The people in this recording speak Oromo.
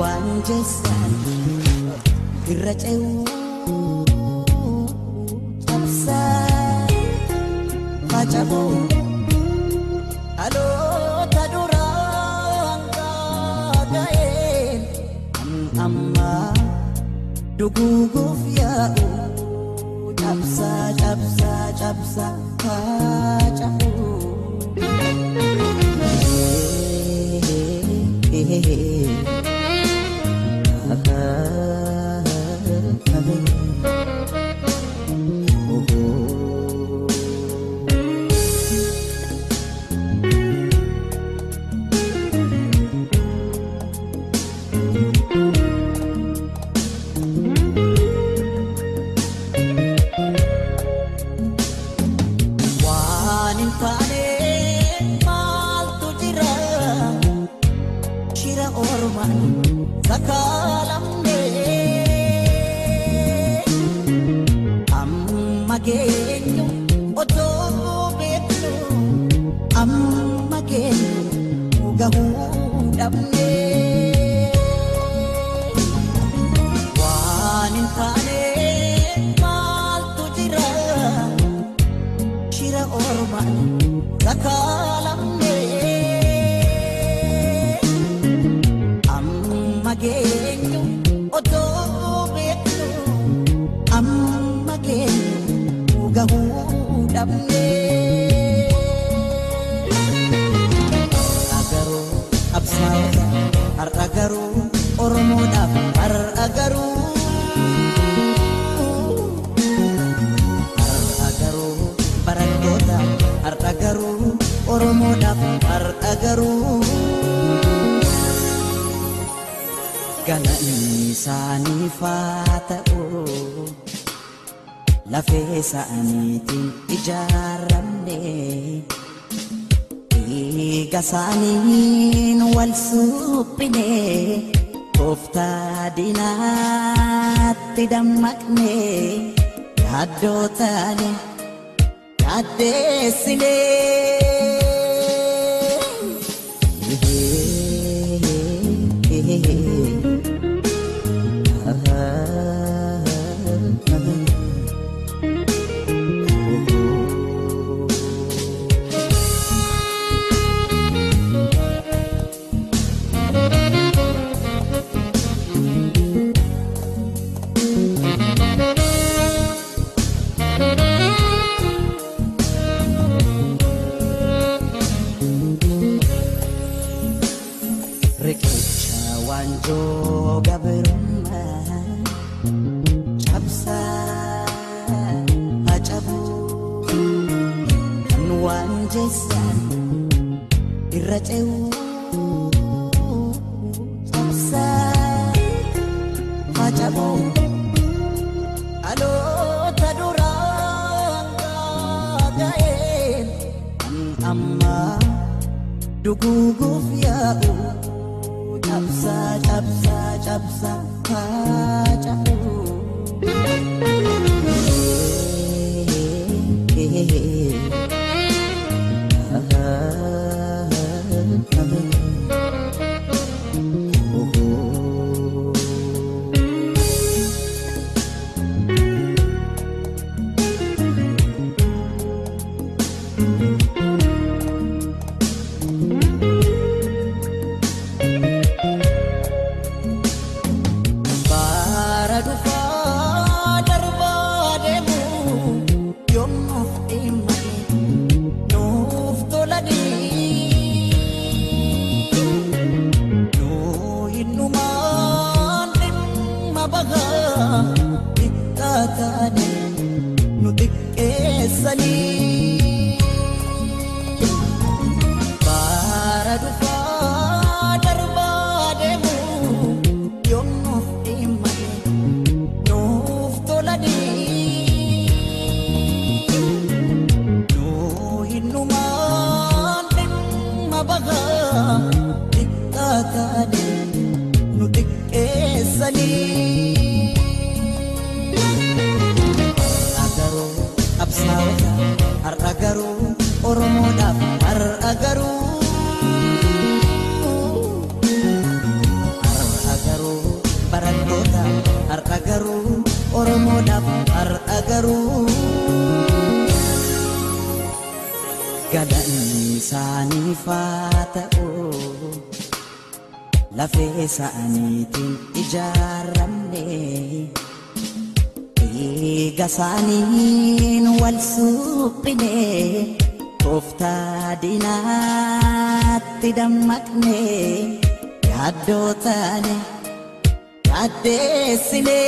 waan jeessan irra ce'uu cabsaa faca'uu dhaloota duraan gaaga'een kan ammaa duguuguuf yaa'u cabsaa cabsaa cabsaa faca'uu. Waan hin taane maaltu jira shira ormaan sakaalamne amma geenyu otoo beeknu amma geenyu gahuu dhabne waan hin taane maaltu jira shira ormaan sakaalamne amma geenyu otoo beeknu amma geenyu gahuu dhabne. Har'a garuu qabsaa'ota har'a garuu Oromoodhaaf har'a garuu har'a garuu barattoota har'a garuu Oromoodhaaf har'a garuu galanni isaaniif haa ta'u lafee isaaniitiin ijaaramne dhiiga isaaniin wal suphine tooftaa diinaatti dammaqne yaaddoo taane yaaddeessine. Riqicha waanjoo gabrummaa cabsaa faca'uu kan waan jeessan irra ce'uu cabsaa faca'uu dhaloota duraan gaaga'een kan ammaa duguuguuf yaa'u cabsaa cabsaa cabsaa faca'uu. Bara dhufaa darbaa deemu yoom nuuf dhimmanii nuuf tolanii nuu hinnumaan dhimma bahaa xiqqaa taane nu xiqqeessanii. Bara dhufaa darbaa deemu yoom nuuf dhimmanii nuuf tolanii nuu hinnumaan dhimma bahaa xiqqaa taane nu xiqqeessanii. Har'a garuu qabsaa'ota har'a garuu Oromoodhaaf har'a garuu har'a garuu. Oromoodhaaf har'a garuu galanni isaaniif haa ta'u lafee isaaniitiin ijaaramne dhiiga isaaniin wal suphine tooftaa diinaatti dammaqne yaaddoo taane yaaddeessine.